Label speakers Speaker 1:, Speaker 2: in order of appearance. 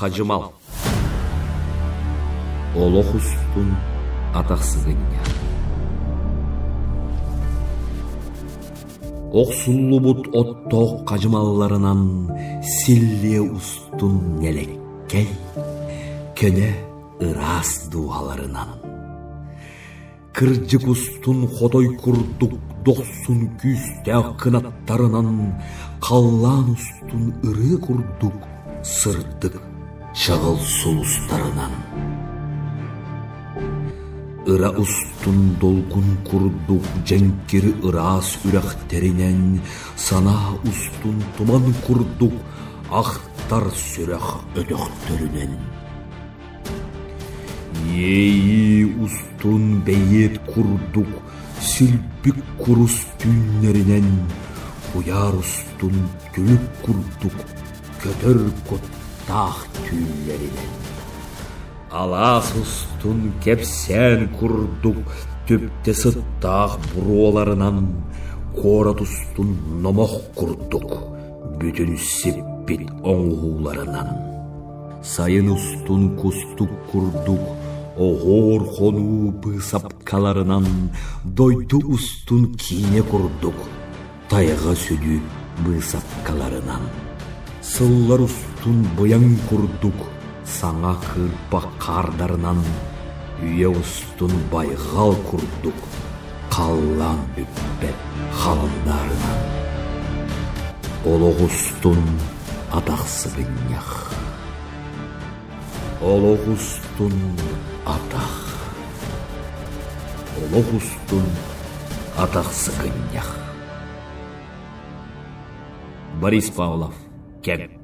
Speaker 1: Хадьымал Олох устун атах сыгынньах Охсуллубут оттоох хадьымалларынан силлиэ устун нэлэккэй, көнө ыраас дууһаларынан. Кырдьык устун хотой курдук дохсун күүстээх кынаттарынан халлаан устун ырыа курдук сырдык чаҕыл сулустарынан. Ыра устун долгун курдук дьэҥкир ыраас үрэхтэринэн санаа устун туман курдук ахтар сүрэх өтөхтөрүнэн. Иэйии устун бэйиэт курдук сүлбүк курус түүннэринэн куйаар устун түлүк курдук көтөр куттаах түүллэринэн Алаас устун кэпсээн курдук түптэ сыттаах буруоларынан куорат устун номох курдук бүтүн сиппит оҥоһууларынан Сайын устун кустук курдук оһуор хонуу быысапкаларынан дойду устун киинэ курдук тайҕа сүдү быысапкаларынан сыллар устун быйаҥ курдук саҥа кыырпах хаардарынан үйэ устун байҕал курдук халлаан бүппэт халандаарынан олох устун атах сыгынньах Олох устун атах Олох устун атах сыгынньах Борис Павлов, Кэм.